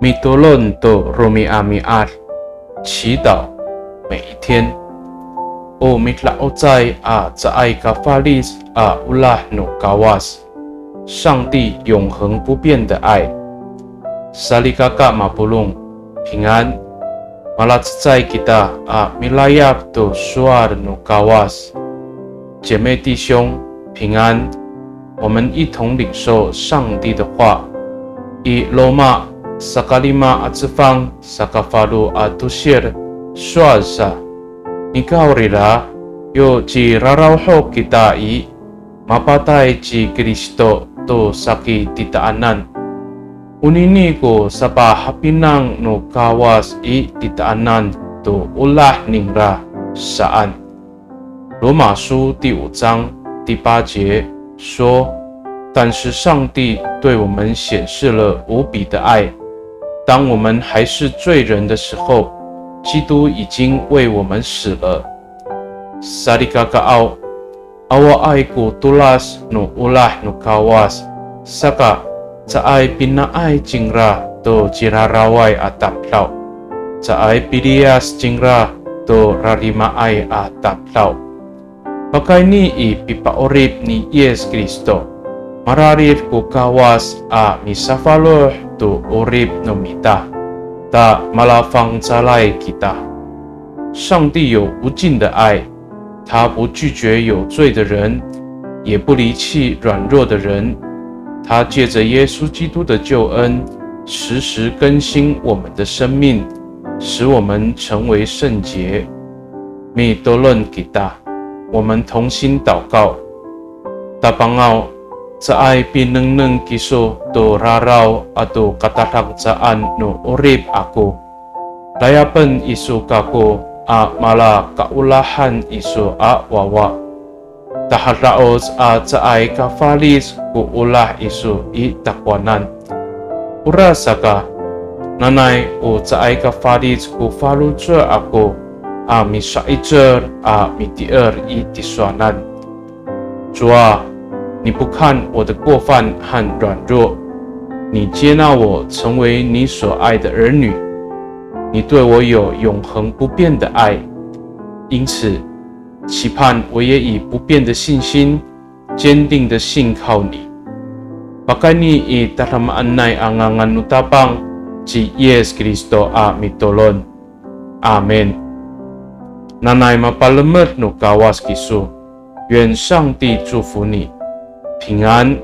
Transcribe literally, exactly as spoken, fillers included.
Mitolon to romi'ami'ad, 祈祷每一天。O mida'ocay a caay ka falic a olah no Kawas, 上帝永恒不变的爱。Salikaka mapolong, 平安。Malacecay kita a milayap to sowal no Kawas. 姐妹弟兄，平安。我们一同领受上帝的话。I Roma sakalima a cefang sakafalo a tosil sowal sa, nikawrira, yo cirarawhok kita i, mapatay ci Kristo to saki titaanan. Onini ko sapahapinang no Kawas i titaanan to olah ningra saan. 罗马书第五章第八节说，但是上帝对我们显示了无比的爱，当我们还是罪人的时候，基督已经为我们死了。Salikakaaw, awaay ko tolas no olah no Kawas, saka caay pina'ay cingra to ciraraway a tamdaw. Caay piliyas cingra to rarimaay a tamdaw. Pakayni i pipa'orip ni Yis Kristo, mararid ko Kawas a misafaloh to 'orip no mita, ta malafangcalay kita. 上帝有无尽的爱，他不拒绝有罪的人，也不离弃软弱的人。他借着耶稣基督的救恩，时时更新我们的生命，使我们成为圣洁。Mitolon kita，我们同心祷告。Tapangaw, caay pinengneng kiso to raraw ato katadangcaan no 'orip ako. Layapen iso kako a malakaolahan iso a wawa. Tahada'oc a caay ka falic ko olah iso i takowanan. Orasaka, nanay o caay ka falic ko faloco' ako a misa'icel a mitier i tisowanan. 主啊，你不看我的过犯和软弱，你接纳我成为你所爱的儿女，你对我有永恒不变的爱。因此，期盼我也以不变的信心，坚定地信靠你。Pakayni i tadamaanay a ngangan no Tapang ci Yis Kristo a mitolon. Amin. Nanay mapalemed no Kawas kiso. 愿上帝祝福你，平安。